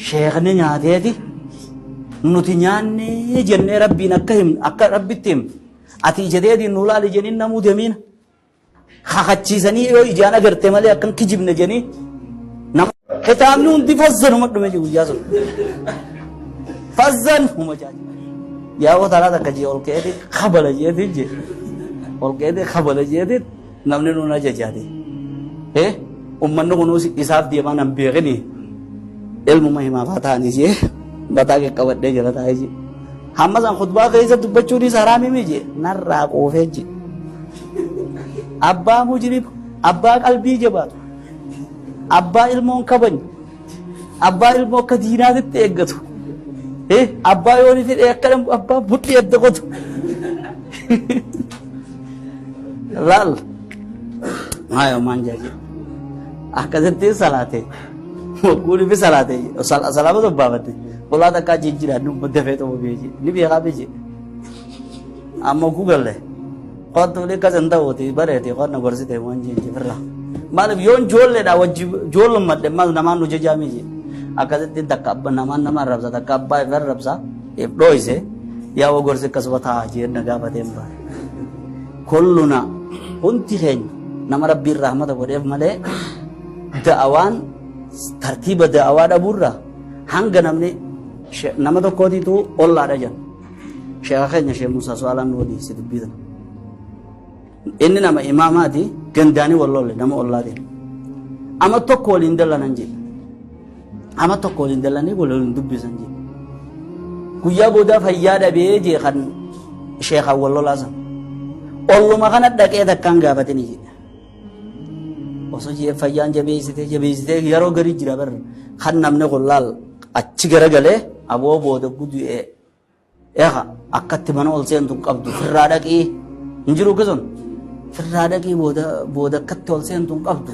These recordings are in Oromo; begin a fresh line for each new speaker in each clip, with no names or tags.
Sheekni nyaateeti nuti nyaanne jennee Rabbiin akka himnu, akka Rabbitti himnu, ati ija teetiin nu laali jeniin namuu demiina kakachiisanii yoo ijaan agarte malee akkan kijibne jenii nama kitaabni hundi fazzanuma dhume jiru guyyaa sun fazzan huma jaaji yaa watalaa takka jee ol ka'eeti kabala jeeti jee ol ka'eeti kabala jeeti namni nuun ajajaate ummanni kunuus isaaf deemaa nan beekini ilmuma himaafaa ta'anii jee mataa qaqqabadhee jala taa'ee jee hamma san khutbaa keessa dubbachuunis haraamii jee narraa qoofee jee abbaa mujriba, abbaa qalbii jabaatu, abbaa ilmoon kabajne, abbaa ilmoo akka diinaatitti eeggatu, abbaa yooni fedhe akka abbaa mudhii adda qotu. Laal maayo maan jaaje akkasitti salaate mogguun fi salaate salaama sobbaafatte qolaa takkaa jijjiiraan nu dafee ta'uu beeje ni beekaa beeje amma gugalle qottu ni kasan ta'uuti bareeti qonna gorsite waan jijjiirra maaliif yoon ijoolleedha wajji ijoollummadhe maal namaan nu jajaamii je akkasitti takka abba namaan nama arrabsa takka abbaa if arrabsa if dhooyse yaa wa gorsi akkasuma ta'a jeen na gaafateen baare kulluna hundi keenya nama Rabbiin rahmata godheef malee da'awaan tartiiba da'awaa dhabuurra hanga namni nama tokkootiitu ollaadha jedhan. Sheekha keenya Sheekh Musaa Su'aalaan nu odeesse dubbii tana. Inni nama imaamaati gandaanii wal lolle nama ollaatiin. Ama tokko waliin dallanan jedhe. Ama tokko waliin dallanii waliin dubbisan jedhe. Guyyaa boodaa fayyaa dhabee jee kan sheekhaan wal lolaa san. Olluma kana dhaqee takkaan gaafatini jedhe. Osoo jee fayyaan jabeessitee jabeessitee yeroo garii jira bar kan namni kun laal achi garagalee aboo booda gudu'ee eeqa akkatti mana ol seentu hin qabdu firraa dhaqii hin jiru sun firraa dhaqii booda booda akkatti ol seentu hin qabdu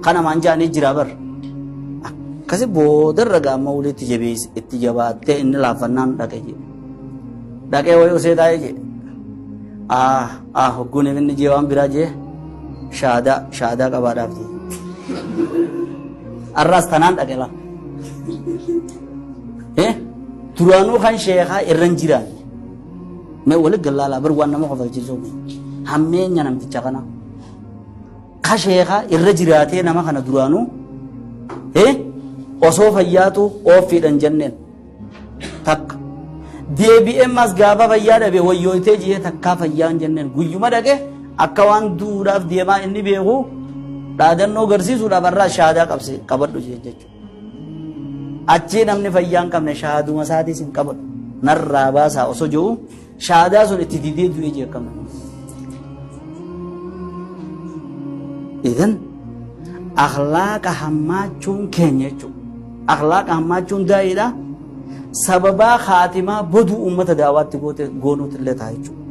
kana maan jaanii jira bar akkasi boodarra gaamma walitti jabeessi itti jabaattee inni laaffannaan dhaqe jedhe dhaqee wayii osee taa'ee jedhe ah ah hogguun inni jee waan biraa jee shaadaa shaadaa qabaadhaaf jee arraas tanaan dhaqe laa duraanuu kan sheekaa irra hin jiraanne mee wali gallaalaa bar waan nama kofalchiisuu hammeenya namticha kana ka sheekaa irra jiraatee nama kana duraanuu osoo fayyaatu ooffiidhan jenneen takka deebi'ee mas gaafa fayyaa dhabe wayyooytee jiyee takkaa fayyaa hin jenneen guyyuma dhaqe akka waan duudhaaf deemaa inni beeku dhaadannoo garsiisuudhaaf irraa shaadaa qabse qabadhu jee jechuudha. Achii namni fayyaa hin qabne shaaduma isaatiis hin qabadhu narraa baasaa osoo jiru shaadaa sun itti didee du'ee jee akkam. Idan akhlaaqa hammaachuun keenya jechuudha. Akhlaaqa hammaachuun daa'iidha. Sababaa khaatimaa boduu uummata daawaatti goonuutu illee ta'a jechuudha.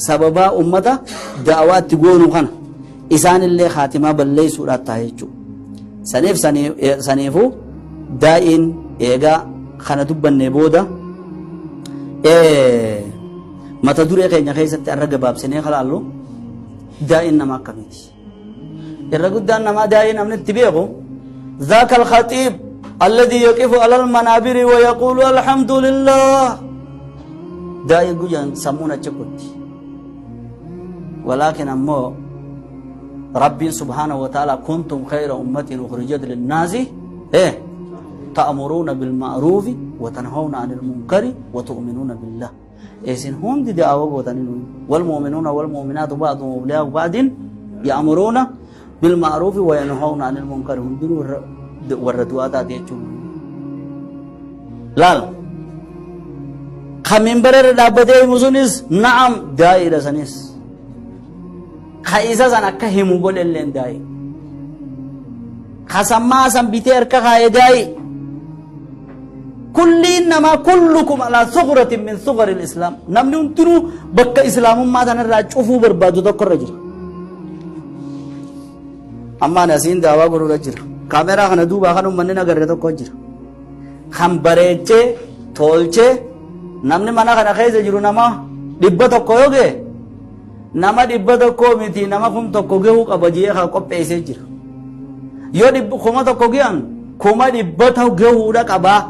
Sababaa uummata daawaatti goonu kana isaan illee khaatimaa balleessuudhaaf ta'a jechuudha. Saniif saniifuu daa'iin eegaa kana dubbannee booda mata duree keenya keessatti arra gabaabsinee kalaallu daa'iin nama akkamiiti. Irra guddaan namaa daa'ii namni itti beeku ذاك الخطيب الذي يقف على المنابر ويقول الحمد لله داعي قجان سمونا تشكوت ولكن أمو ربي سبحانه وتعالى كنتم خير أمة أخرجت للناس إيه تأمرون بالمعروف وتنهون عن المنكر وتؤمنون بالله إذن هم دي دعوة والمؤمنون والمؤمنات بعضهم أولياء بعض يأمرون بالمعروف وينهون عن المنكر هم دون والردوات ديتشون لا خمين برر دابته مسونس نعم دائرة سنس خايسة سن أكا همو قول اللين داي خسما سن بيتر كخاي داي كل إنما كلكم على ثغرة من ثغر الإسلام نمني انترو بك إسلام ما تنرى شوفوا بربادو تكر رجل أما نسين دعوة قروا رجل كاميرا خنا دوبا خنو مننا قرر تكر رجل خم بريتش تولش نمني منا خنا خيز جرو نما دبّة تكويوجي نما دبّة تكو متي نما خم تكوجي هو كبجيه خا كوب پیسے جرو يو دب خما تكوجي أن 100,000 ta'u gahuudha qabaa.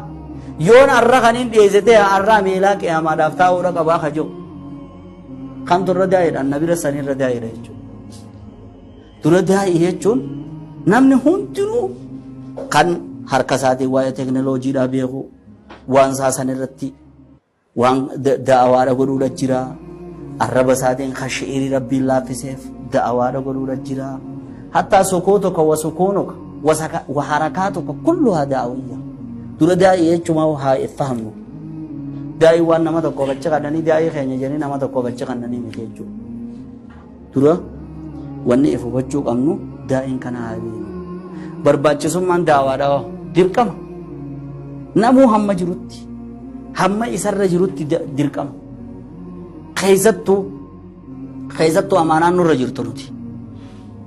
Yoon arra kan hin dhiyeessite arraa meelaa qiyaamaadhaaf taa'uudha qabaa kajoo. Kamtu irra daa'eedha nabira sanirra daa'eedha jechuudha. Dura daa'ii jechuun namni hundinuu kan harka isaatiin waa'ee teekinooloojiidhaa beeku waan isaa sanirratti waan da'awaadha godhuudha jira. Arraba isaatiin kan shi'irii rabbiin laaffiseef da'awaadha godhuudha jira. Hattaa sukuutuka wa sukuunuka wa harakaatuka kulluhaa da'awiyya. Dura daa'ii jechuun haa fahamnu. Daa'ii waan nama tokko bacha kannanii daa'ii keenya jedhanii nama tokko bacha kannanii miti jechuudha. Dura wanni if hubachuu qabnu daa'iin kana haa beeknu. Barbaachisummaan da'awaadhaa dirqama. Namuu hamma jirutti hamma isarra jirutti dirqama. Keessattuu amaanaan nurra jirtu nuti.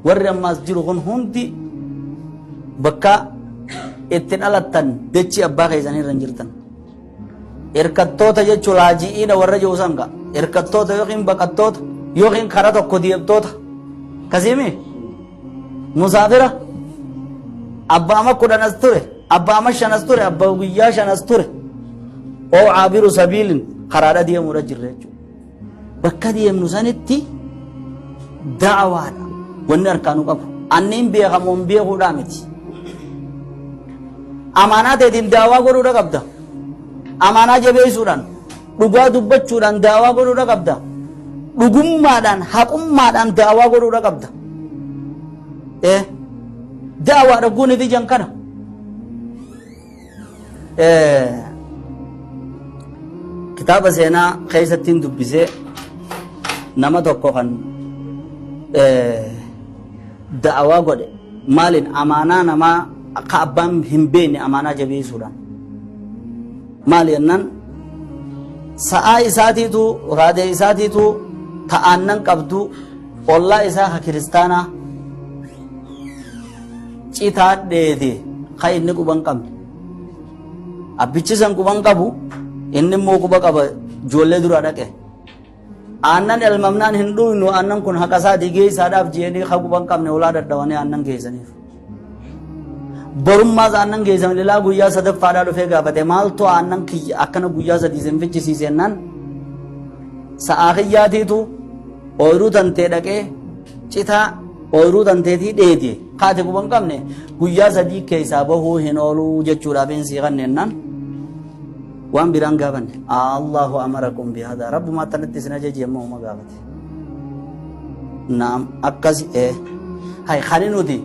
Warri ammaas jiru kun hundi bakka itti dhalattan dachi abbaa keessanii irra hin jirtan. Hirkattoota jechuun laaji'iidha warra jiru sangaa. Hirkattoota yookiin baqattoota yookiin karaa tokko deemtoota. Kasiimi musaafira abbaa ama 10 as ture, abbaa ama 5 as ture, abbaa guyyaa 5 as ture. Oo aabiru sabiilin karaadha deemuudha jirra jechuudha. Bakka deemnu sanitti da'awaadha wanni harkaanuu qabu. Anniin beekamuun beekuudhaa miti. Amaanaa ta'eetiin da'awaa godhuudha qabda. Amaanaa jabeessuudhaan dhugaa dubbachuudhaan da'awaa godhuudha qabda. Dhugummaadhaan haqummaadhaan da'awaa godhuudha qabda. Da'awaa dhagguun ifi jan kana. Kitaaba seenaa keessattiin dubbisee nama tokko kan da'awaa godhe maaliin amaanaa namaa akka abbaan hin beekne amaanaa jabeessuudhaan. Maali jennaan sa'aa isaatiitu raadee isaatiitu ta'aannan qabdu ollaa isaa ka kiristaanaa citaa dheete ka inni quban qabne. Abbichi san quban qabu inni immoo quba qaba ijoollee dura dhaqe. Aannan elmamnaan hin dhuynu aannan kun haqa isaatii geessaadhaaf je'anii ka quban qabne olaa dadhabanii aannan geessaniif. Borummaas aannan geessan ilaa guyyaa sadaffaadhaa dhufee gaafate maaltu aannan kiyya akkana guyyaa sadii isin fichisiisennaan sa'aa kiyyaatiitu ooyiruu tantee dhaqee citaa ooyiruu tanteetii dheete kaate quban qabne guyyaa sadii keessaa bahuu hin ooluu jechuudhaaf hin siiqannennaan waan biraan gaafanne Allahu amarakum bihaadaa rabbumaa tanatti isin ajaji ammoo uma gaafate. Naam akkasi hay kan nuti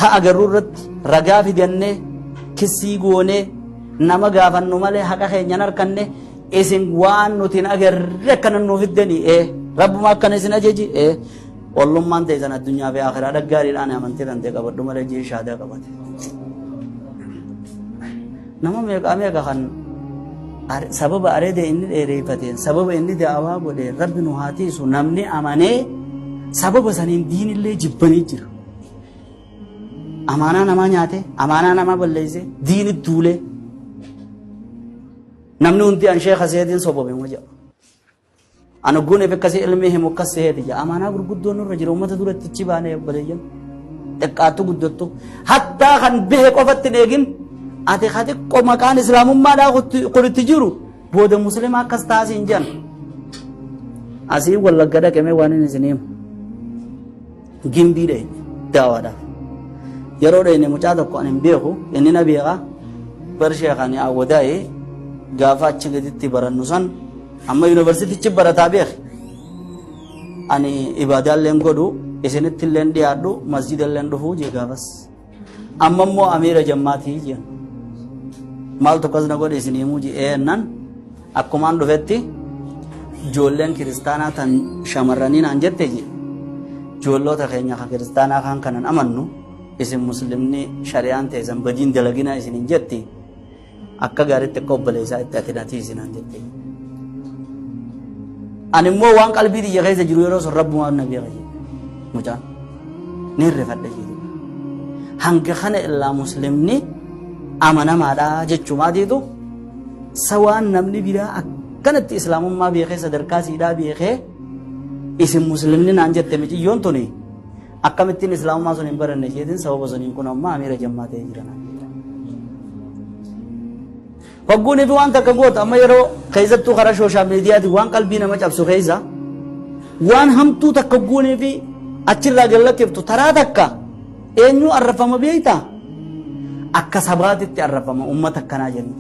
ta'a garuu irratti ragaa fidannee kissii goonee nama gaafannu malee haqa keenyan harkanne isin waan nuti hin agarre akkana nuuf fiddanii rabbuma akkana isin ajaji ollummaan ta'e san addunyaa fi akhiraa dhaggaariidhaan amantii kan ta'e qabadhu malee jee shaadaa qabate. Nama meeqa meeqa kan sababa areeda inni dheereeffateen sababa inni da'awaa godheen rabbi nu haa tiisu namni amanee sababa saniin diinillee jibbanii jira. Amaanaa namaa nyaate, amaanaa namaa balleesse, diini duulee. Namni hundi an sheekha seetiin sobome moo jedha. An ogguun efe akkasii ilmi himu akkas seeti jedha. Amaanaa gurguddoon nurra jira uummata duratti ichi baanee obboleeyyan. Xiqqaattu guddattu. Hattaa kan bahe qofatti hin eegin ati ka xiqqoo maqaan islaamummaadhaa kun itti jiru booda musliima akkas taasiin jedhan. Asii wallagga dhaqemee waan inni isin himu. Gimbii dhayne daawaadhaaf. Yeroo dhayne mucaa tokko ani hin beeku inni na beeka bar sheekani awwadaa'e gaafa achi gaditti barannu san amma yuunivarsiitichi barataa beeke. Ani ibaadaallee godhu isinitti illee dhiyaadhu masjida illee dhufuu jee gaafas. Amma immoo amiira jammaatii jeen. Maal tokkos na godhe isin himuu jee eennan akkumaan dhufetti ijoolleen kiristaanaa tan shamarranii naan jette jee. Ijoollota keenya kan kiristaanaa kan kanan amannu isin muslimni shari'aan teessan badiin dalaginaa isin hin jetti akka gaariitti akka obboleessaa itti ati natii isinaan jette. Ani immoo waan qalbii tiyya keessa jiru yeroo sun rabbumaan na beeka jedhe mucaan ni hirrifadhe jedhe. Hanga kana illaa muslimni amanamaadha jechumaatiitu sawaan namni biraa akkanatti islaamummaa beekee sadarkaa siidhaa beekee isin muslimni naan jette miciyyoon tuni akkamittiin islaamummaa sun hin baranne jeetiin sababa suniin kun amma amiira jammaa ta'ee jira naan jedhe. Hogguunii fi waan takka goota amma yeroo keessattuu karaa sooshaal miidiyaati waan qalbii nama cabsu keessa waan hamtuu takka hogguunii fi achirraa gallakkiftu taraa takka eenyu arrafama beektaa? Akka sabaatitti arrafama uummata akkanaa jennu.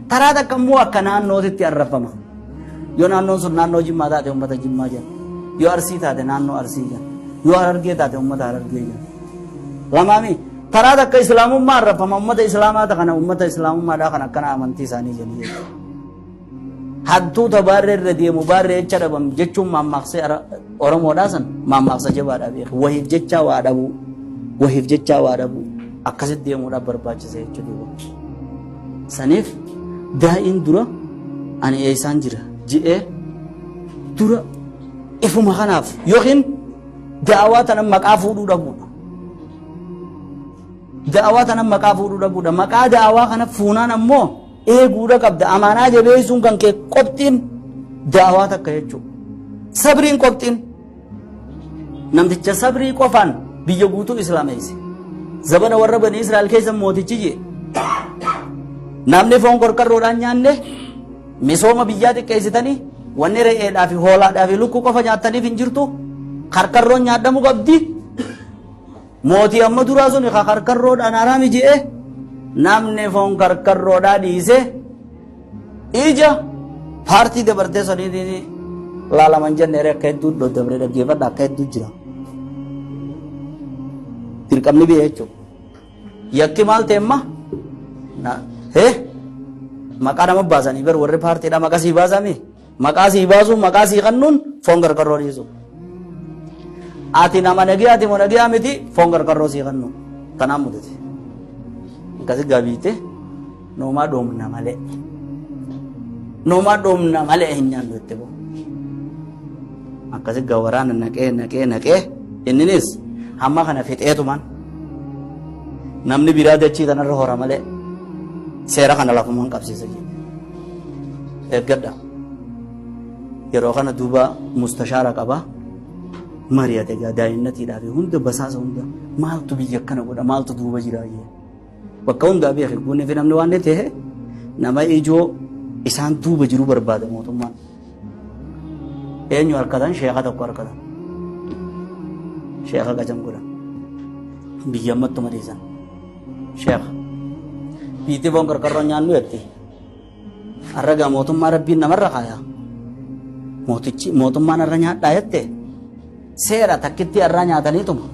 Taraa takka immoo akka naannootitti arrafama. Yoo naannoon sun naannoo Jimmaa taate uummata Jimmaa jenna. Yoo Arsii taate naannoo Arsii jenna. Yoo Harargee taate uummata Harargee jenna. Lamaami taraa takka islaamummaa arrafama uummata islaamaa kana uummata islaamummaadhaa kan akkana amantii isaanii jennu jechuudha. Hattuuta baarree irra deemu baarree jecha dhabam jechuun mammaaksee Oromoodhaa san mammaaksa jabaadhaa beeku. Wahiif jechaa waa dhabuu. Wahiif jechaa waa dhabuu. Akkasitti deemuudhaaf barbaachisa jechuudha. Saniif daa'iin dura ani eessaan jira ji'ee dura ifuma kanaaf yookiin da'awaa tana maqaa fuudhuu dhabuudha. Da'awaa tana maqaa fuudhuu dhabuudha. Maqaa da'awaa kana fuunaan ammoo eeguudha qabda. Amaanaa jabeessuun kan kee qopxiin da'awaa takka jechuudha. Sabriin qopxiin namticha sabrii qofaan biyya guutuu islaameesse. Zabana warra bani Israa'el keessa mootichi jee namni foon qorqorroodhaan nyaanne misooma biyyaa xiqqeessitanii wanni re'eedhaa fi hoolaadhaa fi lukkuu qofa nyaattaniif hin jirtu karkarroon nyaadhamu qabdi. Mootii amma duraa sun karkarroodhaan haraami je'e namni foon karkarroodhaa dhiise ija paartii dabartee saniitiin laalaman jennee akka hedduu dabree dhaggeeffadha akka hedduu jira. Dirqamni biyya jechuudha. Yakki maal ta'e amma? Hee? Maqaa nama baasanii bar warri paartiidha maqaa sii baasami. Maqaa sii baasuun maqaa sii kennuun foon karkarroo dhiisu. Ati nama nagiyaati moo nagiyaa miti foon karkarroo sii kennu. Tanaan mudate. Akkasi gabiite noomaa dhoomna malee. Noomaa dhoomna malee hin nyaannu itti boo. Akkasi waraana naqee naqee naqee inninis hamma kana fixeetumaan namni biraa dachii tanarra hora malee seera kana lafumaan qabsiisa jedhe. Eeggadha. Yeroo kana duuba mustashaara qaba. Mari'ate egaa daa'innatiidhaa fi hunda basaasa hunda maaltu biyya akkana godha maaltu duuba jira jee. Bakka hundaa beeke guunni fi namni waan ta'e nama ijoo isaan duuba jiru barbaada mootummaan. Eenyu harkatan sheeka tokko harkatan. Sheeka qacam godhan. Biyya ammattuma dhiisan. Sheeka. Biitti foon qarqarroo nyaannu jetti. Har'a mootummaa rabbiin namarra kaaya. Mootichi mootummaan har'a nyaadhaa jette. Seera takkitti har'aa nyaataniituma.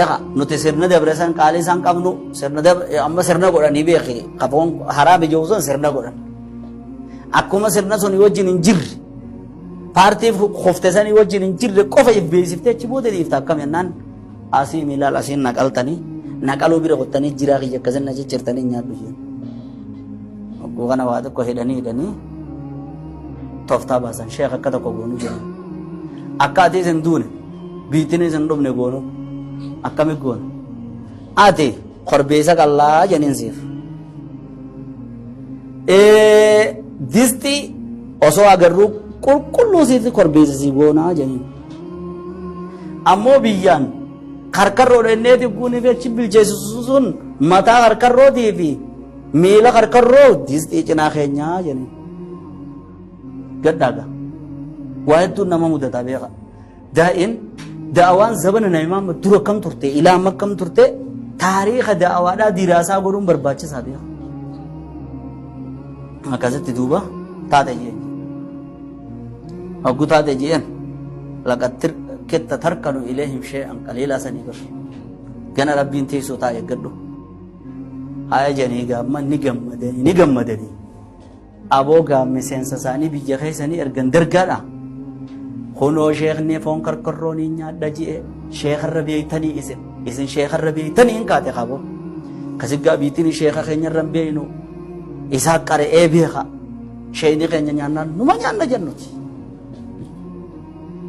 Egaa nuti sirna dabre san qaalii isaan qabnu sirna dabre amma sirna godhanii beeki kafoon haraam ijoo sun sirna godhan. Akkuma sirna sun wajjin hin jirre paartii kofte sanii wajjin hin jirre qofa if beeksiftee achi booda dhiifta akkam jennaan asii miilaal asiin naqaltanii naqaluu bira qottanii jiraa kiyya akkasin na ciccirtanii nyaadhu jeen. Hogguu kana waa tokko hidhanii hidhanii tooftaa baasan sheekh akka tokko goonuu jedhan. Akka ati isin duune biittiin isin dhumne goonuu akkami goona. Ati korbeessa qallaa jeniin siif. Distii osoo agarruu qulqulluu siif korbeessa si goonaa jeniin. Ammoo biyyaan karkarroo dhenneeti guunii fi achi bilcheessisu sun mataa karkarrootii fi miila karkarroo distii cinaa keenyaa jeniin. Gadhaaga. Waa hedduun nama mudataa beeka. Daa'in da'awaan zabana nabi dura akkam turte ilaa amma akkam turte taariika da'awaadhaa diraasaa godhuun barbaachisaa beeka. Akkasitti duuba taate jeen. Hogguu taate jeen laqad kitta tarkanu ilayhim shay'an qaliilaa sanii bar. Gana rabbiin teessoo taa'e eeggadhu. Haya jedhanii gaamma ni gammadanii ni gammadanii. Aboo gaamme seensa isaanii biyya keessanii ergan dargaadha. Kunoo sheekni foon karkarroo ni nyaadha ji'e sheekarra beeytanii isin isin sheekarra beeytanii hin kaate qabo. Kasiggaa biitiin sheeka keenyarra hin beeynu isaa qara'ee beeka. Sheekni keenya nyaannaan numa nyaanna jennuti.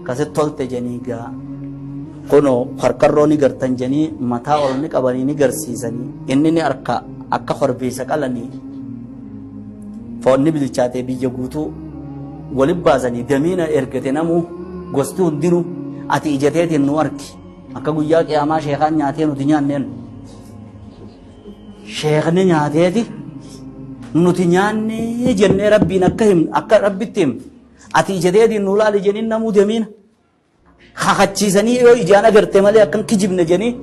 Kasit tolte jenii gaa kunoo karkarroo ni gartan jenii mataa ol ni qabanii ni garsiisanii inni ni harka akka korbeessa qalanii foonni bilchaatee biyya guutuu walin baasanii damiina ergate namuu gosti hundinuu ati ijateetiin nu arki akka guyyaa qiyaamaa sheekaan nyaatee nuti nyaanneen sheekni nyaateeti Nuti nyaannee jennee Rabbiin akka himnu, akka Rabbitti himnu. Ati ija teetiin nuu laali jeniin namuu demiina. Kakachiisanii yoo ijaan agarte malee akkan kijibne jenii.